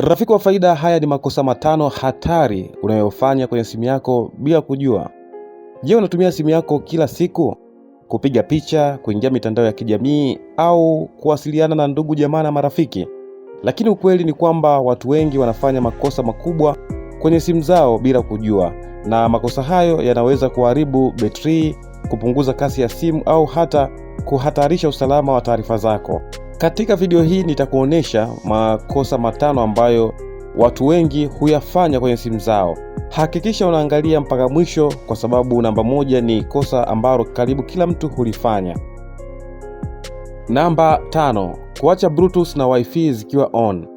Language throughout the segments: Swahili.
Rafiki wa faida, haya ni makosa matano hatari unayofanya kwenye simu yako bila kujua. Je, unatumia simu yako kila siku kupiga picha, kuingia mitandao ya kijamii au kuwasiliana na ndugu jamaa na marafiki? Lakini ukweli ni kwamba watu wengi wanafanya makosa makubwa kwenye simu zao bila kujua, na makosa hayo yanaweza kuharibu betri, kupunguza kasi ya simu au hata kuhatarisha usalama wa taarifa zako. Katika video hii nitakuonesha makosa matano ambayo watu wengi huyafanya kwenye simu zao. Hakikisha unaangalia mpaka mwisho kwa sababu namba moja ni kosa ambalo karibu kila mtu hulifanya. Namba 5, kuacha Bluetooth na Wi-Fi zikiwa on.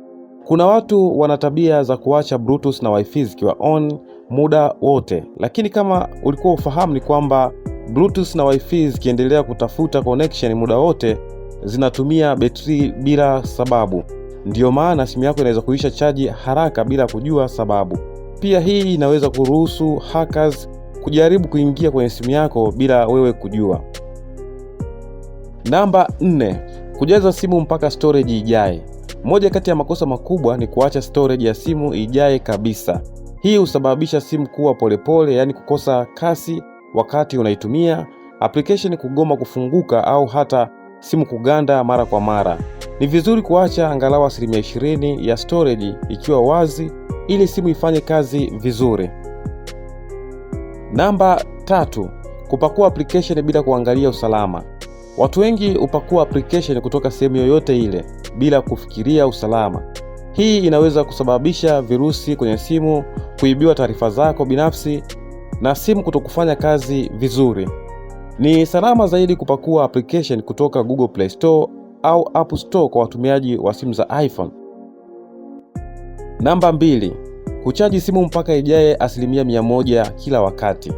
Kuna watu wana tabia za kuacha Bluetooth na Wi-Fi zikiwa on muda wote, lakini kama ulikuwa ufahamu ni kwamba Bluetooth na Wi-Fi zikiendelea kutafuta connection muda wote zinatumia betri bila sababu. Ndiyo maana simu yako inaweza kuisha chaji haraka bila kujua sababu. Pia hii inaweza kuruhusu hackers kujaribu kuingia kwenye simu yako bila wewe kujua. Namba 4, kujaza simu mpaka storage ijae. Moja kati ya makosa makubwa ni kuacha storage ya simu ijae kabisa. Hii husababisha simu kuwa polepole, yaani kukosa kasi wakati unaitumia, application kugoma kufunguka au hata simu kuganda mara kwa mara. Ni vizuri kuacha angalau 20% ya storage ikiwa wazi ili simu ifanye kazi vizuri. Namba 3, kupakua application bila kuangalia usalama. Watu wengi hupakua application kutoka sehemu yoyote ile bila kufikiria usalama. Hii inaweza kusababisha virusi kwenye simu, kuibiwa taarifa zako binafsi na simu kutokufanya kazi vizuri. Ni salama zaidi kupakua application kutoka Google Play Store au App Store kwa watumiaji wa simu za iPhone. Namba 2, kuchaji simu mpaka ijae 100% kila wakati.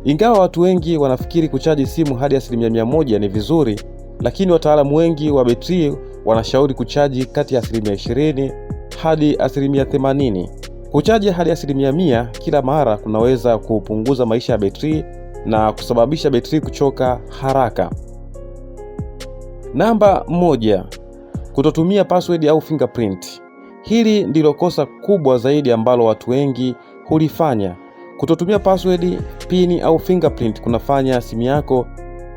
Ingawa watu wengi wanafikiri kuchaji simu hadi 100% ni vizuri, lakini wataalamu wengi wa betri wanashauri kuchaji kati ya 20% hadi 80%. Kuchaji hadi 100% kila mara kunaweza kupunguza maisha ya betri na kusababisha betri kuchoka haraka. Namba 1, kutotumia password au fingerprint. Hili ndilo kosa kubwa zaidi ambalo watu wengi hulifanya. Kutotumia password, pin au fingerprint kunafanya simu yako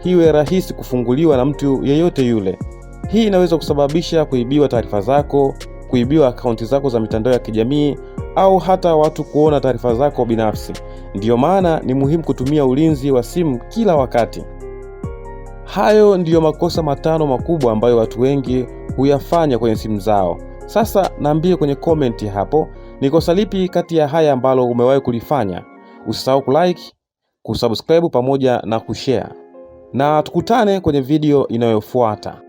iwe rahisi kufunguliwa na mtu yeyote yule. Hii inaweza kusababisha kuibiwa taarifa zako, kuibiwa akaunti zako za mitandao ya kijamii au hata watu kuona taarifa zako binafsi. Ndiyo maana ni muhimu kutumia ulinzi wa simu kila wakati. Hayo ndiyo makosa matano makubwa ambayo watu wengi huyafanya kwenye simu zao. Sasa niambie kwenye comment hapo, ni kosa lipi kati ya haya ambalo umewahi kulifanya? Usisahau kulike, kusubscribe pamoja na kushare, na tukutane kwenye video inayofuata.